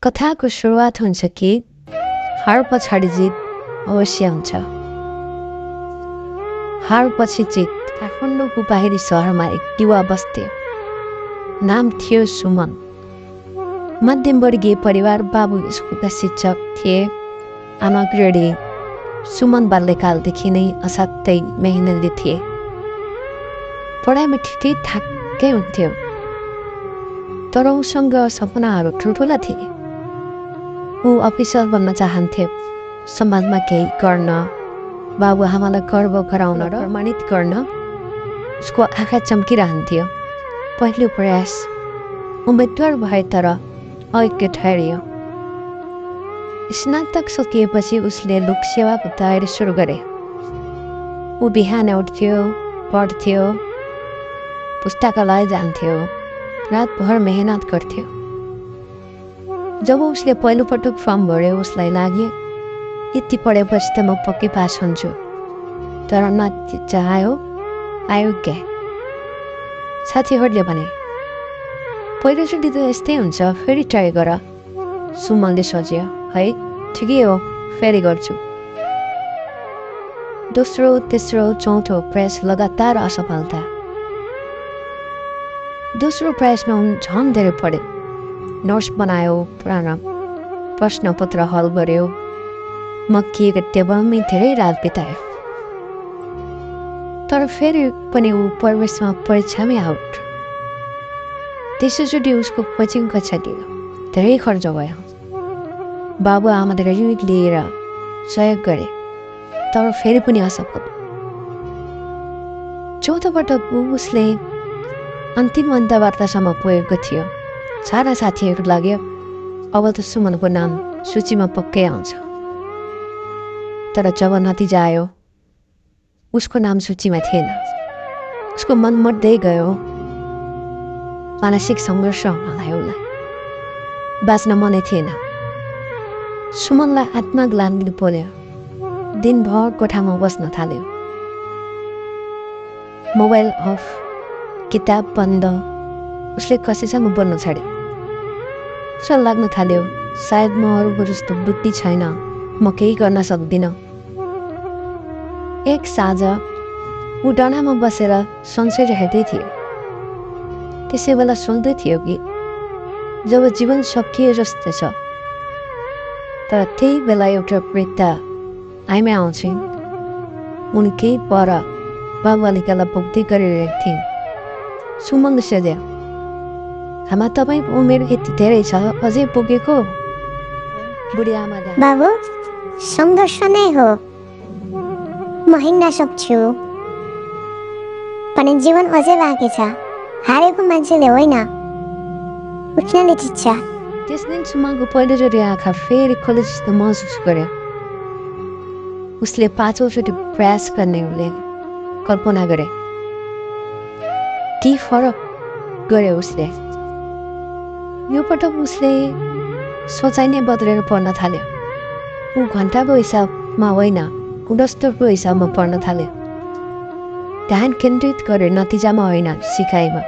कथाको सुरुवात हुन्छ कि हार पछाडि जित अवश्य हुन्छ। हार पछि जित। काठमाडौँको बाहिरी सहरमा एक युवा बस्थ्यो। नाम थियो सुमन। मध्यमवर्गीय परिवार। बाबु स्कुलका शिक्षक थिए, आमा गृहिणी। सुमन बाल्यकालदेखि नै असाध्यै मेहनती थिए। पढाइमा ठिकैठाकै हुन्थ्यो, तर उसँग सपनाहरू ठुल्ठुला थिए। ऊ अफिसर बन्न चाहन्थ्यो, समाजमा केही गर्न, बाबुआमालाई गर्व गराउन र प्रमाणित गर्न। उसको आँखा चम्किरहन्थ्यो। पहिलो प्रयास उम्मेदवार भए तर अयोग्य ठहरियो। स्नातक सकिएपछि उसले लोकसेवाको तयारी सुरु गरे। ऊ बिहान उठ्थ्यो, पढ्थ्यो, पुस्तकालय जान्थ्यो, रातभर मेहनत गर्थ्यो। जब उसले पहिलोपटक फर्म भर्यो उसलाई लाग्यो यति पढेपछि त म पक्कै पास हुन्छु, तर नतिजा आयो अयोग्य। साथीहरूले भने पहिलोचोटि त यस्तै हुन्छ, फेरि ट्राई गर। सुमनले सोच्यो, है ठिकै हो, फेरि गर्छु। दोस्रो, तेस्रो, चौथो प्रयास लगातार असफलता। दोस्रो प्रयासमा उनी झन् धेरै पढ्यो। नोट्स बनायो, पुराना प्रश्नपत्र हल गर्यो, मक्किएको टेबलमै धेरै रात बितायो। तर फेरि पनि ऊ प्रवेशमा परीक्षामै आउट। त्यसैचोटि उसको कोचिङ कक्षा दियो, धेरै खर्च भयो। बाबुआमाले ऋण लिएर सहयोग गरे, तर फेरि पनि असफल। चौथो पटक उसले अन्तिम अन्तवार्तासम्म पुगेको थियो। सारा साथीहरू लाग्यो अब त सुमनको नाम सूचीमा पक्कै आउँछ। तर जब नतिजा आयो उसको नाम सूचीमा थिएन। उसको मन मर्दै गयो। मानसिक सङ्घर्ष हुन लाग्यो उसलाई। बाँच्न मनै थिएन। सुमनलाई आत्मग्लानीले पोल्यो। दिनभर कोठामा बस्न थाल्यो। मोबाइल अफ, किताब बन्द। उसले कसैसँग बोल्न छोड्यो। उसलाई लाग्न थाल्यो सायद म अरूको जस्तो बुद्धि छैन, म केही गर्न सक्दिनँ। एक साँझ ऊ डाँडामा बसेर सनसेट हेर्दै थियो। त्यसै बेला सोच्दै थियो कि जब जीवन सकिए जस्तो छ, तर त्यही बेला एउटा वृद्ध आइमा आउँछिन्। उनी केही पर बाबुबालिकालाई भोग्दै गरिरहेको थिइन्। सुमनले सोध्यो, आमा तपाईँको उमेर यति धेरै छ, अझै पुगेको? बुढी आमाले, बाबु सङ्घर्ष नै हो, म हिँड्न सक्छु, पनि जीवन अझै बाँकी छ। हारेको मान्छेले होइन, उठ्नले चिच्छ। त्यस दिन सुमनको पहिलोचोटि आँखा फेरि खोले जस्तो महसुस गर्यो। उसले पाँचौँचोटि प्रयास गर्ने उसले कल्पना गरे। के फरक गर्यो उसले। यो पटक उसले सोचाइ नै बदलेर पढ्न थाल्यो। ऊ घन्टाको हिसाबमा होइन, गुणस्तरको हिसाबमा पढ्न थाल्यो। ध्यान केन्द्रित गरे नतिजामा होइन, सिकाइमा।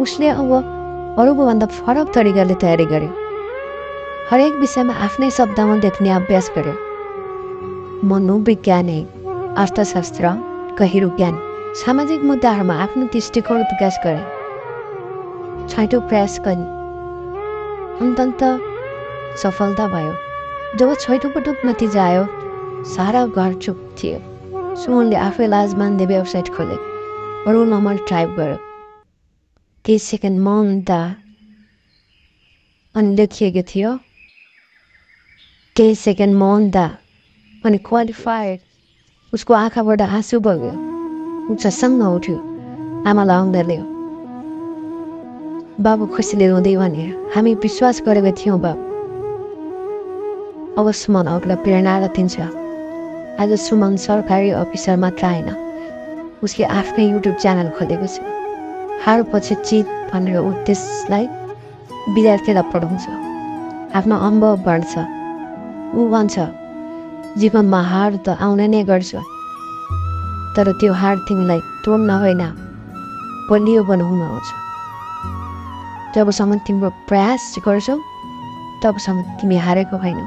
उसले अब अरूको भन्दा फरक तरिकाले तयारी गर्यो। हरेक विषयमा आफ्नै शब्दमा लेख्ने अभ्यास गर्यो। मनोविज्ञान, अर्थशास्त्र, गहिरो ज्ञान, सामाजिक मुद्दाहरूमा आफ्नो दृष्टिकोण विकास गरे। छैटौँ प्रयास गरे। अन्ततः सफलता भयो। जब छैटौँ पटक नतिजा आयो सारा घर चुप थियो। सुमनले आफै लाज मान्दै वेबसाइट खोले, रोल नम्बर टाइप गर्यो। केही सेकेन्ड मौनता अनि लेखिएको थियो, केही सेकेन्ड मौनता अनि क्वालिफाइड। उसको आँखाबाट आँसु बग्यो। ऊ झसङ्ग उठ्यो। आमालाई आउँदा ल्यायो। बाबु खुसीले रुँदै भने, हामी विश्वास गरेको थियौँ बाबु। अब सुमन अग्ला प्रेरणा र दिन्छ। आज सुमन सरकारी अफिसर मात्र आएन, उसले आफ्नै युट्युब च्यानल खोलेको छ। हार पछि जित भनेर ऊ त्यसलाई विद्यार्थीलाई पढाउँछ। आफ्नो अनुभव बढ्छ। ऊ भन्छ जीवनमा हार त आउन नै गर्छ, तर त्यो हार तिमीलाई तोड्न होइन, बलियो बनाउन आउँछ। जबसम्म तिम्रो प्रयास गर्छौ तबसम्म तिमी हारेको होइनौ।